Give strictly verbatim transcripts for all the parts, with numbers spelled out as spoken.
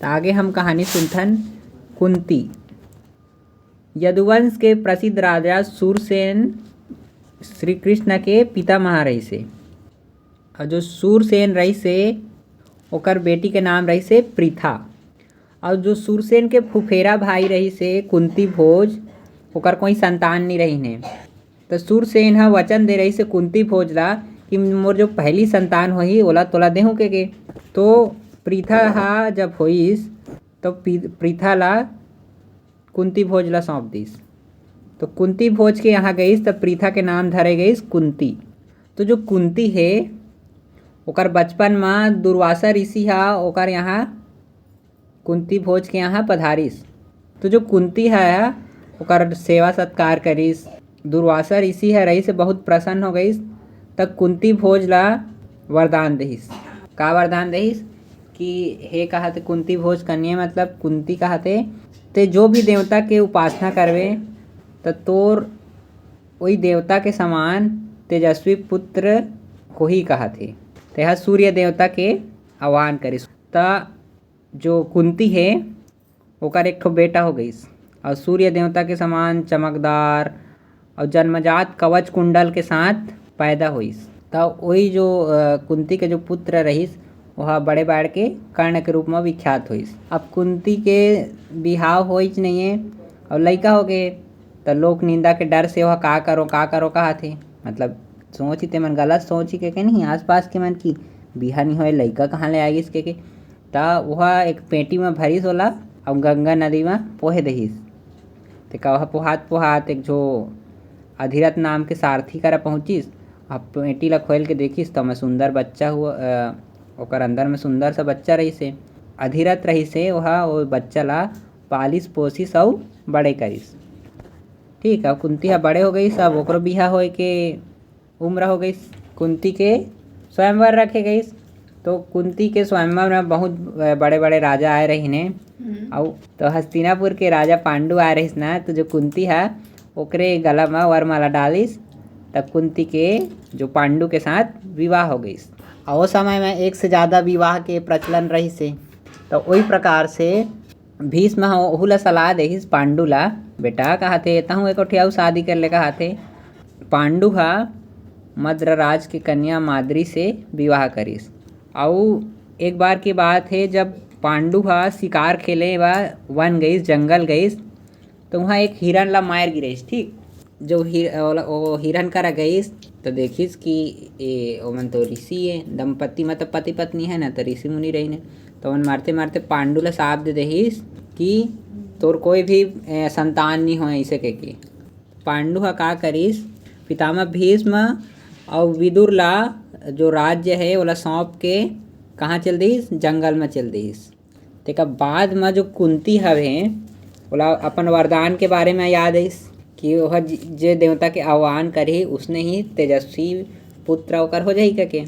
त आगे हम कहानी सुनथन कुंती। यदुवंश के प्रसिद्ध राजा सूरसेन श्री कृष्ण के पितामह रहिस हे। अउ जो सूरसेन रहिस हे, ओकर बेटी के नाम रहिस हे पृथा। अउ जो सूरसेन के फुफेरा भाई रहिस हे कुंती भोज, ओकर कोई संतान नइ रहिन हे। त सूरसेन ह वचन दे रहिस हे कुंती भोज ला कि मोर जो पहली संतान होही, ओला तोला देहूं के, के। तो पृथा ह जब होइस, तो पि-, पृथा ला कुंती भोज ला सौंप दिस। तो कुंती भोज के यहाँ गइस, त पृथा के नाम धरे गइस कुंती। तो जो कुंती हे, ओकर बचपन म दुर्वासा ऋषि ह ओकर यहाँ, कुंती भोज के यहाँ पधारिस। तो जो कुंती ह, ओकर सेवा सत्कार करिस। दुर्वासा ऋषि ह रहिस हे बहुत प्रसन्न हो गइस, त कुंती भोज ला वरदान देहिस। का वरदान देहिस? कि हे, कहाथे, कुंती भोज कन्या, मतलब कुंती कहाथे, ते जो भी देवता के उपासना करबे, त तोर ओई देवता के समान तेजस्वी पुत्र होही, कहाथे। तेहा सूर्य देवता के आह्वान करिस। त जो कुंती हे, ओकर एक ठो बेटा हो गइस, अउ सूर्य देवता के समान चमकदार अउ जन्मजात कवच कुंडल के साथ पैदा होइस। त ओई जो, अ, कुंती के जो पुत्र रहिस, ओहा बड़े बाढ़ के कर्ण के रूप म विख्यात होइस। अब कुंती के बिहाव होइच नइये अउ लइका हो गे, त लोक निंदा के डर से ओहा का करो, का करो कहाथे। मतलब सोच ही, तेमन गलत सोच ही के, के नहीं, आसपास के मन की बिहा नहीं होए, लइका कहाँ ले आ गिस के, के। त ओहा एक पेटी म भरिस ओला अउ गंगा नदी म पोहे देहिस। तेका ओहा पोहात पोहात एक झो अधिरथ नाम के सारथी करा पहुँचिस। अब पेटी ला खोल के देखिस, त ओमा सुंदर बच्चा हुआ, अ, ओकर अंदर में सुंदर सा बच्चा रहिस हे। अधिरथ रहिस हे, ओहा ओ बच्चा ला पालिस पोसिस अउ बड़े करिस। ठीक, अब कुंती ह बड़े हो गइस, अब ओकरो बिहा होए के उम्र हो गइस। कुंती के स्वयंवर रखे गइस। तो कुंती के स्वयंवर में बहुत बड़े-बड़े राजा आए रहिन हे। हम्म। अउ तो हस्तिनापुर के राजा पांडु आए रहिस ना, तो जो कुंती ह ओकरे गला म वरमाला डालिस, त कुंती के जो पांडु के साथ विवाह हो गइस। अउ ओ समय में एक से ज्यादा विवाह के प्रचलन रहिस हे। तो ओही प्रकार से भीष्म ह ओहू ला सलाह देहिस पांडु ला, "बेटा," कहाथे, "तहूँ एको ठे अउ शादी कर ले," कहाथे। पांडु ह मद्र राज के कन्या माद्री से विवाह करिस। अउ एक बार की बात हे, जब पांडु ह शिकार खेले बर वन गइस, जंगल गइस, तो उहाँ एक हिरन ला मार गिरइस, ठीक? जो हि-, ओला, ओ हिरन करा गइस, तो देखिस कि ए, ओमन तो ऋषि ए, दंपति मतलब पति पत्नी हे ना, तो ऋषि मुनि रहिन हे। तो ओमन मारते मारते पांडु ला शाप दे देहिस कि तोर कोई भी, ए, संतान नहीं होए, ऐसे कह के। पांडु ह का करिस, पितामह भीष्म अउ विदुर ला जो राज्य हे, ओला सौंप के कहाँ चल दिस? जंगल में चल दिस। तेकर बाद म जो कुंती हवे, ओला अपन वरदान के बारे म याद आइस कि ओह ज-, जे देवता के आह्वान करही, उसने ही तेजस्वी पुत्र ओकर हो जाही कहिके।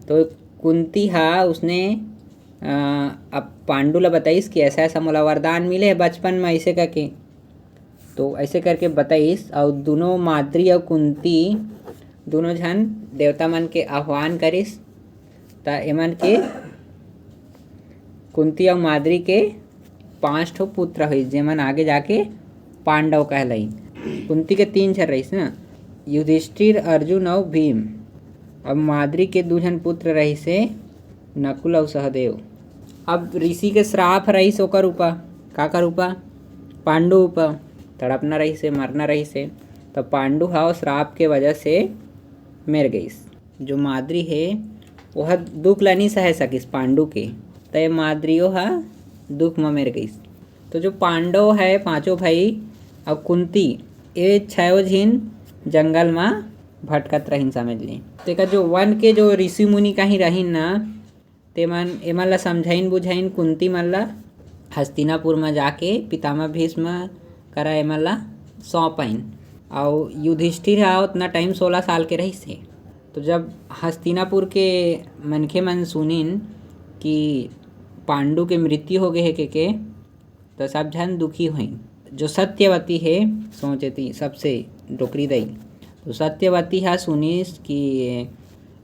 तो कुंती ह उसने, अ, अब पांडु ला बताइस कि ऐसा-ऐसा मोला वरदान मिले हे बचपन म, ऐसे करके। तो ऐसे करके बताइस, अउ दुनों माद्री अउ कुंती दुनों झन देवता मन के आह्वान करिस। त एमन के, कुंती अउ माद्री के पांच ठो पुत्र होइस, जेमन आगे जाके पांडव कहलाइन। कुंती के तीन झन रहिस ना, युधिष्ठिर, अर्जुन अउ भीम। अब माद्री के दू झन पुत्र रहिस हे, नकुल अउ सहदेव। अब ऋषि के श्राप रहिस ओकर ऊपर, काकर ऊपर? पांडु ऊपर। तड़पना रहिस हे, मरना रहिस हे। त पांडु ह श्राप के वजह से मर गइस। जो माद्री हे, ओह दुख ल नइ सहे सकिस पांडु के, त ये माद्रियो ह दुख म मर गइस। तो जो पांडव हे, पांचों भाई, अउ कुंती, ये छयो झिन जंगल म भटकत रहिन, समझ ले। तेकर जो वन के जो ऋषि मुनि कहीं रहिन ना, तेमन एमन ला समझाइन बुझाइन कुंती मन ला, हस्तिनापुर म जाके पितामह भीष्म करा एमन ला सौंपाइन। अउ युधिष्ठिर ह ओतना टाइम सोलह साल के रहिस हे। तो जब हस्तिनापुर के मनखे मन सुनिन कि पांडु के मृत्यु हो गे हे के, के, तो सब झन दुखी होइन। जो सत्यवती हे, सोचे ती सबसे डोकरी दई, तो सत्यवती ह सुनिस कि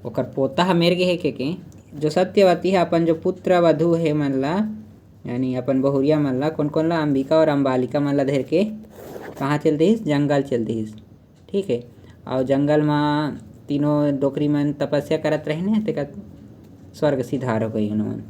ओकर पोता ह मर गे हे के, के। जो सत्यवती ह अपन जो पुत्र वधु हे मन ला यानी अपन बहुरिया मन ला, कोन कोन ला, अंबिका और अम्बालिका मन ला धर के कहाँ चल दिस? जंगल चल दिस। ठीक है, और जंगल में तीनों डोकरी मन तपस्या करत रहिन हे, तेकर स्वर्ग सिधार हो गई हनुमान।